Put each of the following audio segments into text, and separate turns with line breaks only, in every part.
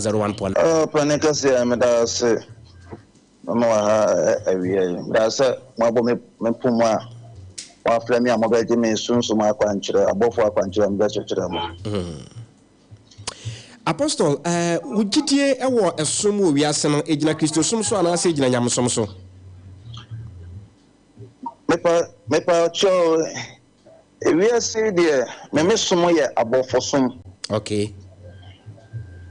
101.
Oh, panin kɛseɛ, meda ase. Mama wɔ ha awia yi. Meda ase sɛ moabɔ me me pon mu a moafrɛ me a mobɛgye me sunsum akwankyerɛ, abɔfoɔ akwankyerɛ a mebɛkyerɛkyerɛ mo.
Apostle, wo gyidie wɔ ɛsom wɔ wiase no, ɛgyina Kristosom so anaasɛ ɛgyina nyamesom so?
Mepa mepa kyɛw, ewiase yi deɛ me me som yɛ abɔfosom.
Okay.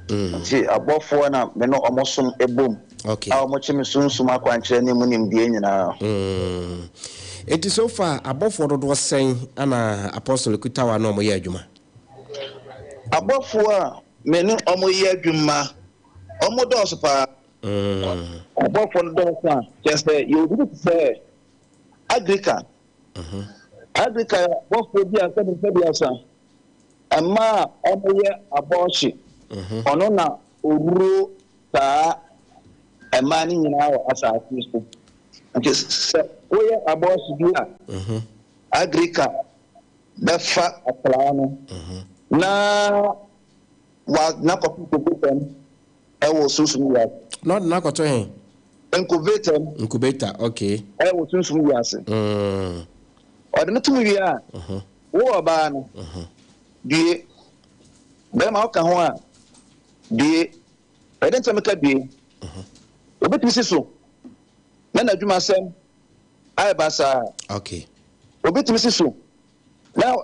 Nti abɔfoɔ na me ne wɔn som bom.
Okay.
A wɔkye me sunsum akwankyerɛ ne mu nimdeɛ nyinaa.
Enti so far abɔfoɔ dodoɔ sɛn ana Apostle kuta wa ne wɔn yɛ adwuma?
Abɔfoɔ a me ne wɔn yɛ adwuma, wɔn dɔɔso paa. Abɔfoɔ no dɔɔso a, kyerɛ sɛ yɛwɔ bi te sɛ Agrika. Agrika yɛ abɔfoɔ bi a sɛbi sɛbi asa, mmaa a wɔyɛ abɔɔhye, ɔno na owuro saa mmaa no nyinaa wɔ asase so. Nti sɛ woyɛ abɔɔhye bi a, Agrika bɛfa akwadaa no na wa n'akɔto incubator mu ɛwɔ sunsum wiase.
Na ɔde n'akɔto he?
Incubator mu.
Incubator, okay.
Ɛwɔ sunsum wiase. Ɔde no tom wie a, wo ɔbaa no, due. Bɛrima woka ho a, due. Ɛde nti na meka due. Obetumi si so na n'adwumasɛm ayɛ basaa.
Okay.
Obi tumi si so na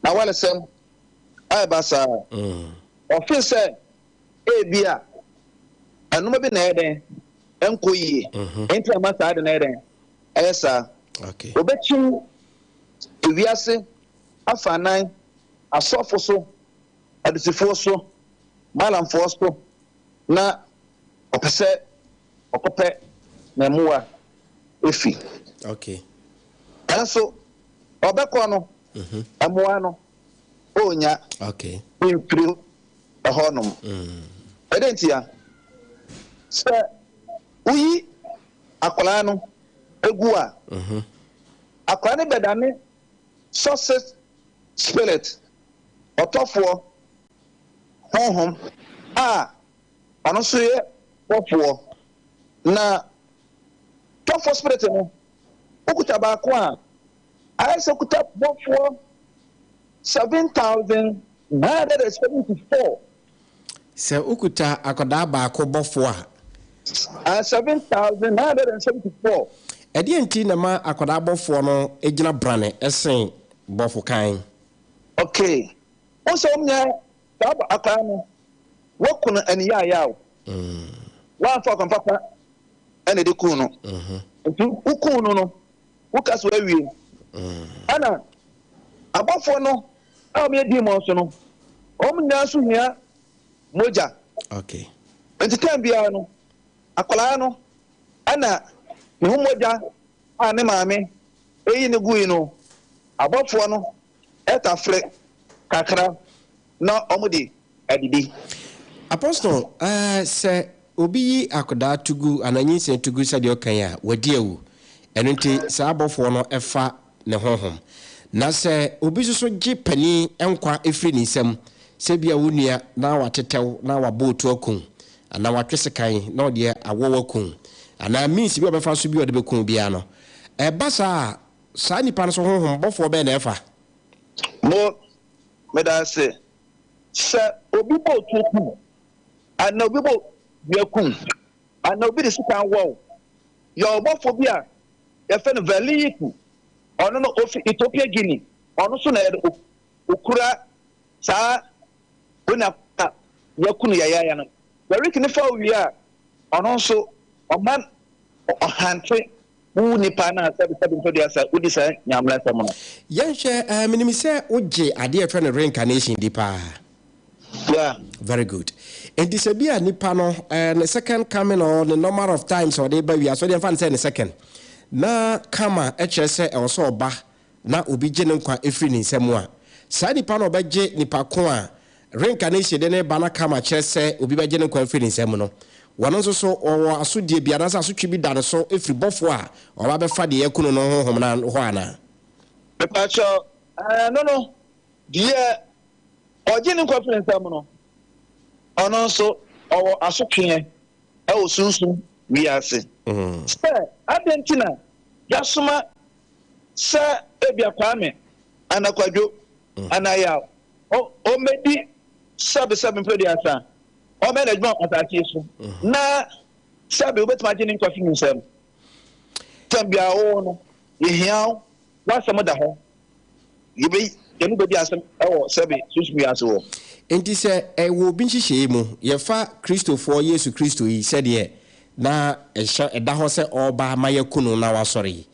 n'awaresɛm ayɛ basaa. Ɔfeel sɛ ebi a ɛnoma bi na ɛyɛ dɛn ɛnkɔ yie. Nti ama saa de na ɛyɛ dɛn ɛyɛ saa.
Okay.
Obekyin ewiase afanan asɔfo so, adusifoɔ so, malamfoɔ so na ɔpɛ sɛ ɔkɔpɛ ne mmoa efi.
Okay.
Nanso ɔbɛkɔ no, mmoa no ɔnya mfiri ɛhɔnom. Ɛdɛn ntia? Sɛ woyi akwadaa no egu a, akwadaa no bɛdane success spirit, ɔtɔfoɔ honhom a ɔno nso yɛ bɔfoɔ. Na tɔfoɔ spirit no, wokuta baako a, ayɛ sɛ wokuta bɔfoɔ 7,974.
Sɛ wokuta akwadaa baako bɔfoɔ a,
7,974.
Ɛdeɛ nti na ma akwadaa bɔfoɔ no gyina brane ɛsen bɔfo kan?
Okay. Wo sɛ wɔn nyinaa saa akwadaa no, wɔku no ani yaayaw. Wɔamfa ɔkwan papa ɛna ɛde kuu no. Nti wokuu no no, woka so awie. Ɛna abɔfoɔ no a wɔyɛ demons no, wɔn nyinaa nso hia mogya.
Okay.
Nti time biara no, akwadaa no ɛna ne ho mogya a ne maame eyi ne gui no, abɔfoɔ no ɛtafere kakra na wɔn de adidi.
Apostle, sɛ obi yi akwadaa to gu anaa nyinsɛn to gu sɛdeɛ ɔkan a, wadi awu. Ɛno nti saa abɔfoɔ no ɛfa ne honhom. Na sɛ obi nso so gye panin nkwa efiri ne nsam, sɛ bia wo nua na watetɛw na wabɔ otu akum, anaa watwe sekan na ɔde awɔ wakum, anaa means bi a ɔbɛfa so bi a ɔde bɛkum biara no, ɛba saa a, saa nipa no so honhom bɔfoɔ bɛn na ɛfa?
Mo, meda ase. Sɛ obi bɔ otuo kum, anaa obi bɔ dua kum, anaa obi de sekan wɔw, yɛ ɔbɔfoɔ bi a yɛfrɛ no Veliku, ɔno no ofi Ethiopia Guinea, ɔno nso na yɛde okura saa onya a yɛku no yayaya no. Velik ne fa wie a, ɔno nso ɔma ɔhante wo nipa na sɛbi sɛbi nso deɛ sɛ wodi saa nyamlɛsɛm no.
Yɛnhwɛ, menim sɛ wogye adeɛ a yɛfrɛ no reincarnation di paa.
Yeah.
Very good. Enti sɛ bi a nipa no, ne second coming or ne number of times a ɔde ba wiase, ɔde ɛmfa no sɛ ne second, na karma kyerɛ sɛ ɛwɔ sɛ ɔba na obi gye ne nkwa ɛfiri ne nsam a, saa nipa no ɔbɛgye nipa ko a reincarnation de ne ba na karma kyerɛ sɛ obi bɛgye ne nkwa afiri ne nsam no, wɔno nso so wɔwɔ asodie bi anaasɛ asotwe bi da ne so ɛfiri bɔfoɔ a ɔba bɛfa deɛ yɛku no honhom no hɔ anaa?
Mepakyɛw, no deɛ ɔgye ne nkwa firi ne nsam no, ɔno nso Ɔwɔ asotweɛ wɔ sunsum wiase. Sɛ adɛn nti na yɛasoma sɛ ebia Kwame anaa Kwadwo anaa Yaw ɔmmɛdi sɛbesɛbe mprɛduasa, ɔmmɛyɛ n'adwuma wɔ asase yi so, na sɛbe wobɛtumi agye ne nkwa afi ne nsam. Tɛm biara wowɔ no, yɛhia wo, w'asɛm da hɔ. Yɛbɛ, yɛne wo bɛdi asɛm wɔ sɛbe sunsum wiase hɔ.
Enti sɛ ɛwɔ obi nhyehyɛeɛ mu, yɛfa Kristofoɔ Yesu Kristo yi sɛdeɛ na ɛhyɛ, ɛda hɔ sɛ ɔreba ma yɛaku no na wasɔre yi,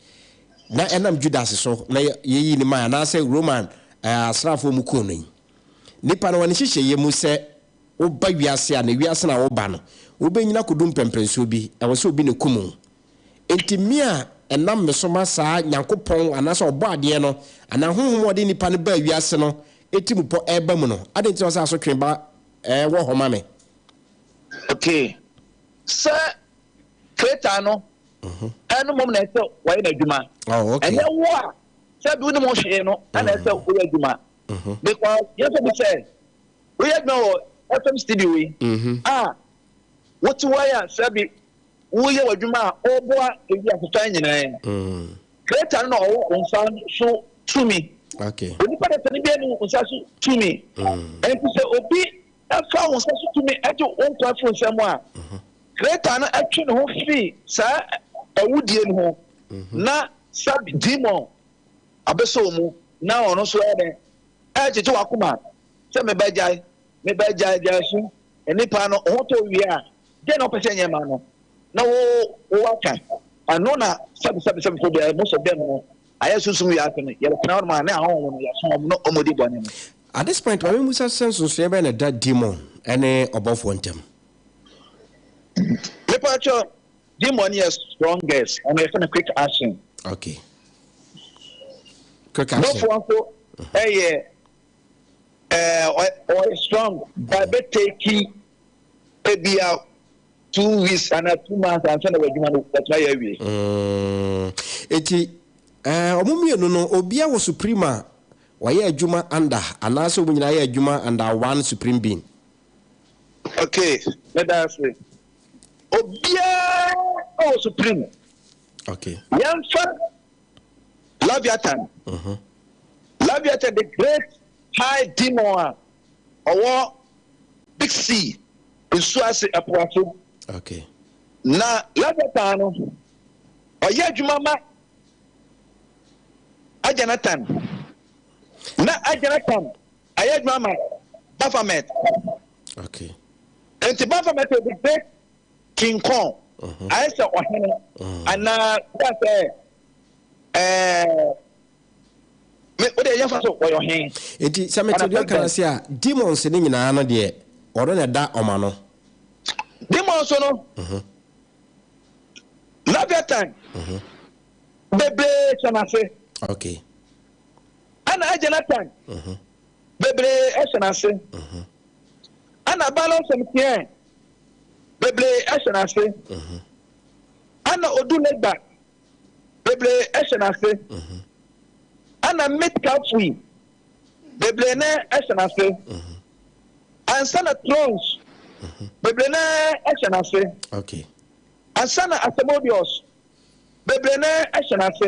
na ɛnam Judas so na yɛyii no mae anaasɛ Roman asraafoɔ mu kuu no yi. Nipa no wɔ ne nhyehyɛeɛ mu sɛ woba wiase a, na wiase no a woba no, wobɛnyini akɔdu mpɛnpɛnsoɔ bi, ɛwɔ sɛ obi na ɛkum wo. Enti me a ɛnam me so ma saa Nyankopɔn anaasɛ Ɔbɔadeɛ no anaa Honhom a ɔde nnipa no baa wiase no tirimupɔ reba mu no, adɛn nti na ɔsɛ asotwe ba wɔ hɔ ma me?
Okay. Sɛ Kreta no ɛno mmom na ɛsɛ wɔyɛ n'adwuma.
Oh, okay.
Ɛnyɛ wo a sɛ bi wonim ho hwee no ɛna ɛsɛ woyɛ adwuma. Because yɛn sɛ bi sɛ woyɛ adwuma wɔ FM studio yi a wote hɔ yi a sɛ bi Woyɛ w'adwuma a ɔreboa wiase fan nyinaa. Creator no na ɔwɔ wo nsa so tumi. Onipa dasani biara nni wo nsa so tumi. Enti sɛ obi fa wo nsa so tumi gye wo nkwa firi wo nsam a, Creator no twe ne ho firi saa awudie no ho na sab demon abɛsɔ wo mu na ɔno nso ɛyɛ dɛn? Ɛregyegye w'akoma sɛ mebɛgyae, mebɛgyae, gyae su. Nipa no ho tɔ wie a, Deɛ na ɔpɛ sɛ nyɛ ma no na wo wo aka ɛno na sɛbi sɛbi sɛbi fo deɛ most of them no ayɛ sunsum wiase no yɛtena hɔ nom a ne ahɔhom no yɛso wɔn na wɔn di bɔne no.
At this point, ma memmisa sɛ nsonsonoeɛ bɛn na ɛda demon ne ɔbɔfoɔ ntam?
Mepakyɛ, demon yɛ strongest, ɔno yɛfrɛ no quick action.
Okay. Quick action.
Bɔfoɔ nso ɛyɛ ɛɛ ɔyɛ strong, but bɛ take ebia 2 weeks anaa 2 months ansa na w'adwuma no watumi ayɛ awie.
Eti ɔmo mmienu no obia wɔ supreme a wɔyɛ adwuma under anaasɛ ɔmo nyinaa yɛ adwuma under one supreme being?
Okay, meda ase. Obiara wɔ supreme. Yɛmfa Leviathan. Leviathan, the great high demon a ɔwɔ big sea, nsuo ase, ɛpo ase. Na Leviathan no ɔyɛ adwuma ma Ajanatan, na Ajanatan ayɛ adwuma ma Baphomet. Nti Baphomet yɛ the great King Kong, ayɛ sɛ ɔhene anaa sɛ me o de yɛn fa so wɔyɛ ɔhen.
Eti sɛ mete deɛ ɔka no ase a, demons no nyinaa no deɛ ɔno na ɛda ɔma no.
Demons no, Leviathan bebree hyɛ n'ase. Ɛna Ajanatan bebree hyɛ n'ase. Ɛna Balosɛm teɛ bebree hyɛ n'ase. Ɛna Odu Legba bebree hyɛ n'ase. Ɛna Mitkafui bebree na hyɛ n'ase. Ansa na Thrones bebree na hyɛ n'ase. Ansa na Asmodeus bebree na hyɛ n'ase.